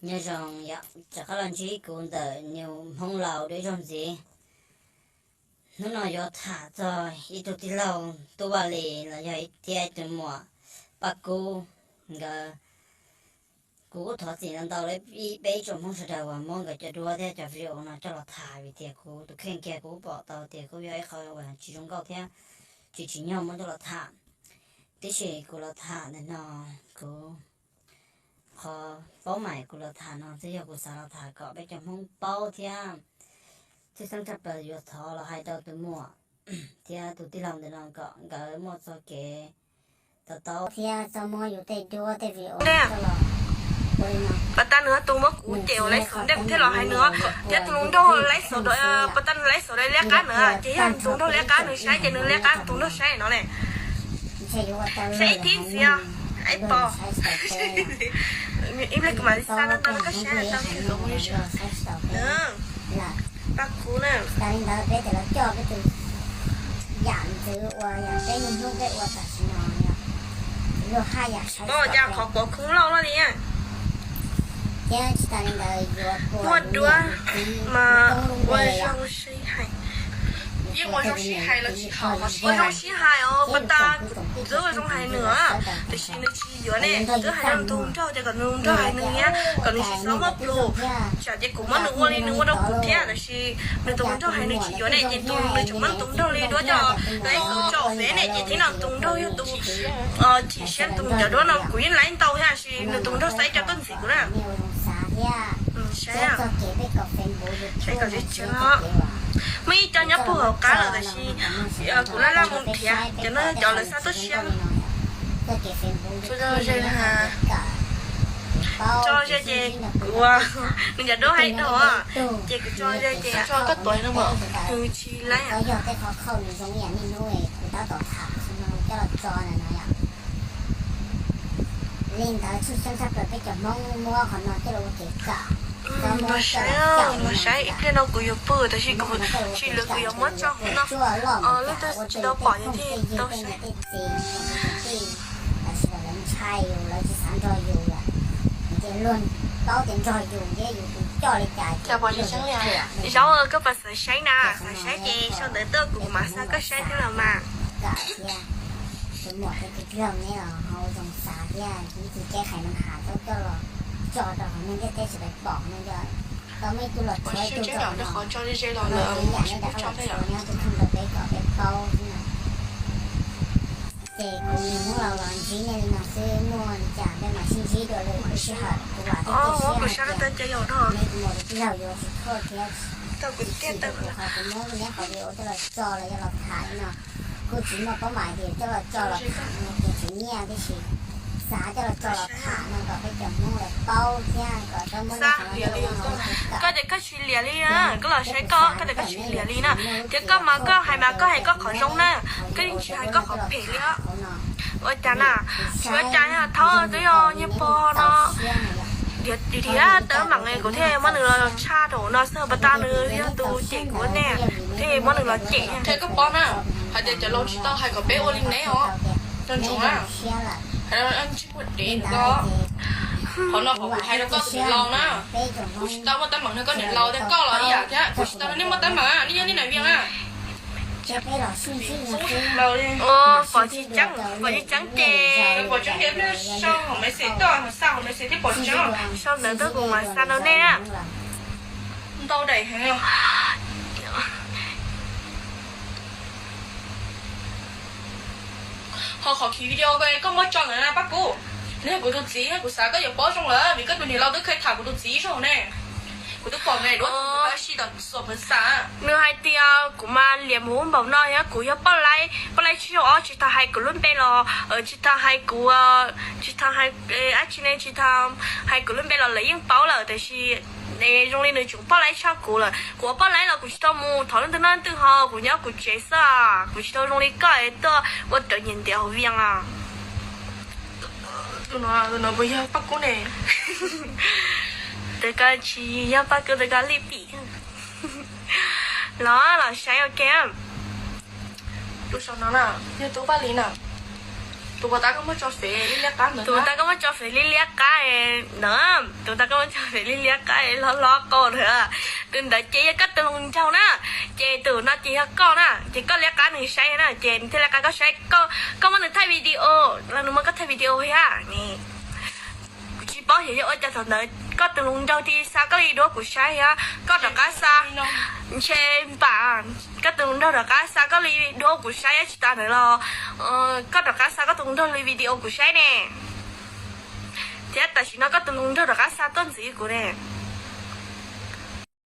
Nyob zoo yom, rov qab los ntsib kuv ntawm New Hmoob Laus dua ib zaug ntxiv. Hnub no yuav tham txog ib tug tij laug Tub Vaj Lis los yog thiab ib tug muam Paj Kub nkawd. Kuv kuj thov txim ntau ntau rau peb ib tsoom Hmoob sawv daws uas muab nkawd cov duab thiab cov video no coj los tham, vim tias kuv tus kheej kiag kuv pom tau tias kuj yog ib qho uas tsis zoo nkauj thiab tsis tsim nyog muab coj los tham. Tiam sis kuv los tham ntawm no, kuv, qhov paub mas kuv los tham no twb yog kuv xav los tham kom peb cov Hmoob paub thiab tshwj xeeb tshaj plaws yuav thov los hais rau tus muam thiab tus tij laug ntawm no kom nkawd muaj txoj kev to taub thiab txhob muab yus tej duab tej video coj los ua li no. Pas tas nws tus muab kuv cem uas laiv xauv ntej kuv thiaj los hais nws, thiab tus hluas nraug laiv xauv, pas tas nws laiv xauv liab qab nws, ces yog tus hluas nraug liab qab nws saib ces nws liab qab tus hluas nraug saib no ne. Saib ib thib ntxiv, ib pos. Ib pliag kuv mam li xa no tau rau koj saib tau. Paj Kub na. Yam ntxwv uas yog peb niaj hnub peb ua tam sim no yog luag haj yam saib, qhov quav khoob lauj no li. Thiab tsis tas li ntawd yuav muaj duab mas ua zoo sib hais. Yeej ua zoo sib hais los tsis haum, ua zoo sib hais os, pas tas kuv twb ua zoo hais nws, tiam sis nws tsis yuav ne. Twb hais rau nws tus nraug ces kom nws tus nraug hais nws thiab kom nws tsis txhob muab plhus. Tsam ces kuv muab nws ua li nws ua rau kuv thiab, tiam sis nws tus nraug hais nws tsis yuav ne, ces tus nws tseem muab nws tus nraug li duab coj los tso fev ne, ces thiab no tus nraug yog tus chim siab tus cov duab no kuv yeej laiv ntau thiab, tiam sis nws tus nraug xaiv cov tuaj ntxim kuv na. Saib, saib kom tsis tshiab. Muaj ib co nyob puag hauv qab lawm tiam sis kuv laj laj mus nrhiav, cov no cov lawv xa tuaj tshiab. Tso ze ces kuv, nws cov duab hais dhau, ces kuv tso ze ces tso koj tuav no mas nws tsis laib. Yog tej qhov khau nws zoo ib yam niaj hnub kuv tab tom tham coj los tso na no yom. Li ntawd tshwj xeeb tshaj plaws peb cov Hmoob muab qhov no coj los ua kev kawm. Los saib, los saib, ib pliag no kuv yuav pw tab sis kuv tsis lwm kuv yuav muab tso no. Lub twg tsis tau pom yus thiaj tau saib. Lawv sawv daws lawv ntshai yus, lawv tsis xav nrog yus lawm, ces luag paub tias nrog yus thiab yus tus coj li cas. Zaub, koj puas xav saib na? Xav saib ces sau ntawv tuaj kuv mam xa koj saib thiab los mas. Tus muam thiab tus tij laug neb los ho zoo xav thiab, ib tug teb hais no has tau coj los tso rau hauv neeg ntiaj teb sawv daws pom no yog tau muaj ib tug los tshawb ib tug rau qhov no, qhov tso ze ze los lawm, ib yam nej rov qab los tshawb nyob tus kheej rau peb kom peb paub xwb na. Ces kuv nim muab los los ntsib nej li no xwb, muaj li cas peb mam sib ntsib dua lwm lub sij hawm. Kuv vam thiab cia siab hais tias nej tus muam tus tij laug yuav tsis thuaj thiab, tiam sis kuv qhov kuv muab neb qhov video coj los tso los yog los tham li no kuj tsis muaj paub mas tias coj los tso los tham no ces tsis nyiaj, tiam sis xav coj los tso los tham no kom peb cov Hmoob lawv paub thiab kom tau muab neb qhov no coj los ua no. Koj tias koj tsis liam li na, koj los saib koj, koj tias koj tsis liam li na. Thiab koj mas koj hais mas koj hais koj qhov zoo na, koj yeej tsis hais koj qhov phem li os. Ua cas na, tsis ua cas, thaub twb yog nyiaj pog no. Tiag tiag, tab meem kuv thiaj muab nws los tshaj rau no xwb, pas tas nws yog tus cem kuv ne, kuv thiaj muab nws los cem. Thiab koj paub na, hais tias cov laus tsis tau hais kom peb ua li neb os. Nco ntsoov na, hais tsis muaj dev ko. Qhov no qhov kuv hais rau koj tus niam laus na, kuv tsis tau muaj teeb meem nrog koj niam laus, tias koj los ib yam thiab, kuv tsis tau nrog nej muaj teeb meem, nej yog nej nais vias na. Pom tsis tseeb, pom tsis tseeb ces pom tseeb ces sau hauv message tuaj, xa hauv message thiab pom tseeb. Sau ntawv tuaj kuv mam xa rau nej na. Ntau daim heev. Ho qhov khiv video ko koj muab tso ntawd na Paj Kub. Nws yog kuv tus txiv, kuv xav koj yuav paub zoo lawm vim koj tus niam laus twb kheev tham kuv tus txiv zoo ne. Kuv twb pom nws duab tus tab sis tom xuam phev xam. Nws hais tias kuv mas liam mus npaum no yog kuv yog poj laib, poj laib tsib caug ob tsis tau hais kuv lub npe los, tsis tau hais kuv, tsis tau hais dab tsi ne, tsis tau hais kuv lub npe los lawv yeej paub lawm, tiam sis zoo li nws tseem poj laib tshaj kuv lawm. Kuv ua poj laib los kuv tsis tau mus thov leej twg noj leej twg haus, kuv nyob kuv tsev xwb, kuv tsis tau zoo li koj tuaj ua rawv nyiam ntiav hauv Vias. Tus no, tus no puas yog Paj Kub ne? Tus ko tsis yog Paj Kub, tus ko Lij Pim. Los, los saib ua ke. Tus saum no na, yog Tub Vaj Lis na. Tus uas tau koj muab tso fem liab liab qab ntawd, tus uas tau koj muab tso fem liab liab qab ntawd, tus uas tau koj muab tso fem liab liab qab hlob hlob qau ntawd, tus ntawd ces yog koj tus hluas nraug na. Ces tus no ces yog koj na, ces koj liab qab nws saib na, ces nws thiaj liab qab koj saib. Koj muab nws thaij video los nws muab koj thaij video thiab ne. Kuv tsis paub xyov yog ua cas thaum ntawd koj tus hluas nraug thiaj xa koj li duab kuv saib thiab. Koj rov qab xa, ntshe npam koj tus hluas nraug rov qab xa koj li duab kuv saib tsis tas ntawd los koj rov qab xa koj tus hluas nraug li video kuv saib ne. Thiab tam sim no koj tus hluas nraug rov qab xa tuaj ntxiv kuv ne.